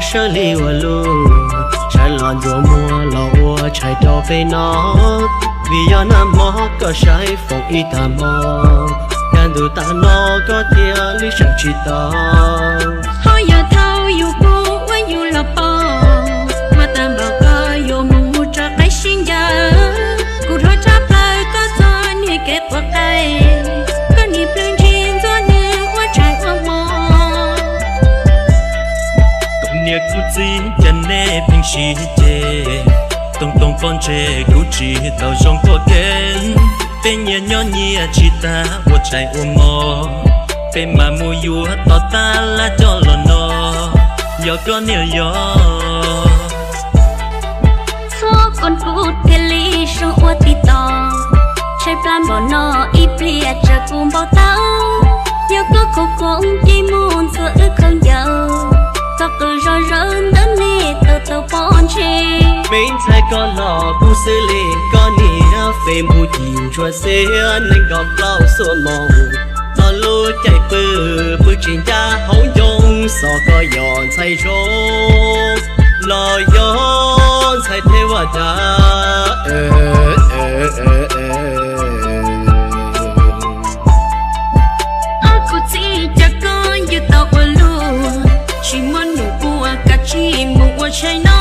Sawv li ua luaj, sawv los ntxuav muag los ua tshais rau peb noj. Vim yog nag hmo koj saib foom ib tag hmo, kaj ntug tag no koj thiaj li sawv tsis tau. Ho yog thaum yus pom ua yus los pom, mas tag npaum koj yuav mus mus rau qaib sib ncaws. Kuv hlob tshaj plaws koj txoj niag kev quav qaib, koj niag plhws ntsis ntxuav nws ua tshais ua hmo. Tus niam kuv txiv, cas nej pheej sib ceg? Toog toog pob ntseg kuv tsis tau zoo koj kev. Peb nyias nyob nyias tsis tag ua tshais ua hmo, peb mam mus yuav tos tab laj coj los no, yog koj niam yog. Txhob koom kuv thiaj li zoo ua tib tog, tshaib plab npaum no ib pliag tsam kuv npau taws. Yog koj khoom khoom ces mus ntxuav wb khaub ncaws, txhob qw zog zawv ntawv nej tau tau pob ntseg. Me ntxhais koj los kuj xws li koj niam, Facebook cim ntsuag xiab nees nkaum plaub xuab moos. Txog lub caij pw, pw tsis ncaj hauv ncoo, xyov koj yog ntxhais zoo los yog ntxhais thej vaj dab. Kuv txiv, cas koj yuav tau ua luaj, tsis muaj num ua kav tsij mus ua tshais no.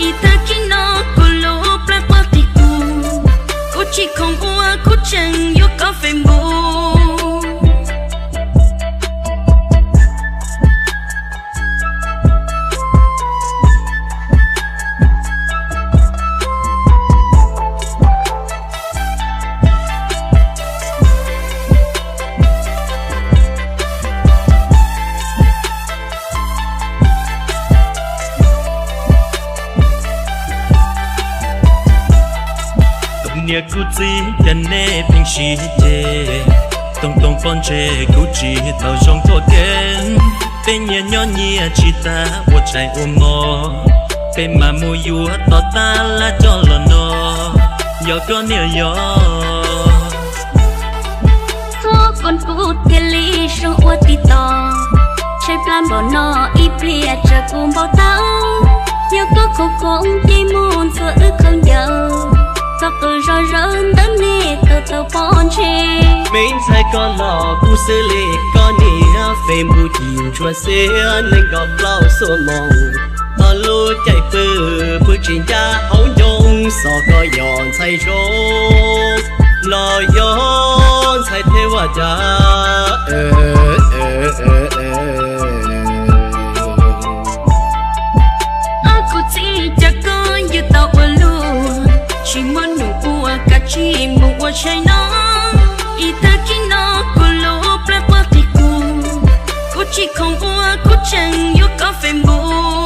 Ib tag kis no kuv lub plab quaj qig kuv, kuv tsis khoom ua kuv tseem yuav koj Facebook. Tus niam kuv txiv, cas nej pheej sib ceg? Toog toog pob ntseg kuv tsis tau zoo koj kev. Peb nyias nyob nyias tsis tag ua tshais ua hmo, peb mam mus yuav tos tab laj coj los no, yog koj niam yog. Txhob koom kuv thiaj li zoo ua tib tog, tshaib plab npaum no ib pliag tsam kuv npau taws. Yog koj khoom khoom ces mus ntxuav wb khaub ncaws, txhob qw zog zawv ntawv nej tau tau pob ntseg. Me ntxhais koj los kuj xws li koj niam, Facebook cim ntsuag xiab nees nkaum plaub xuab moos. Txog lub caij pw, pw tsis ncaj hauv ncoo, xyov koj yog ntxhais zoo los yog ntxhais thej vaj dab. Kuv txiv, cas koj yuav tau ua luaj, tsis muaj num ua kav tsij mus ua tshais no. Ib tag kis no kuv lub plab quaj qig kuv, kuv tsis khoom ua kuv tseem yuav koj Facebook.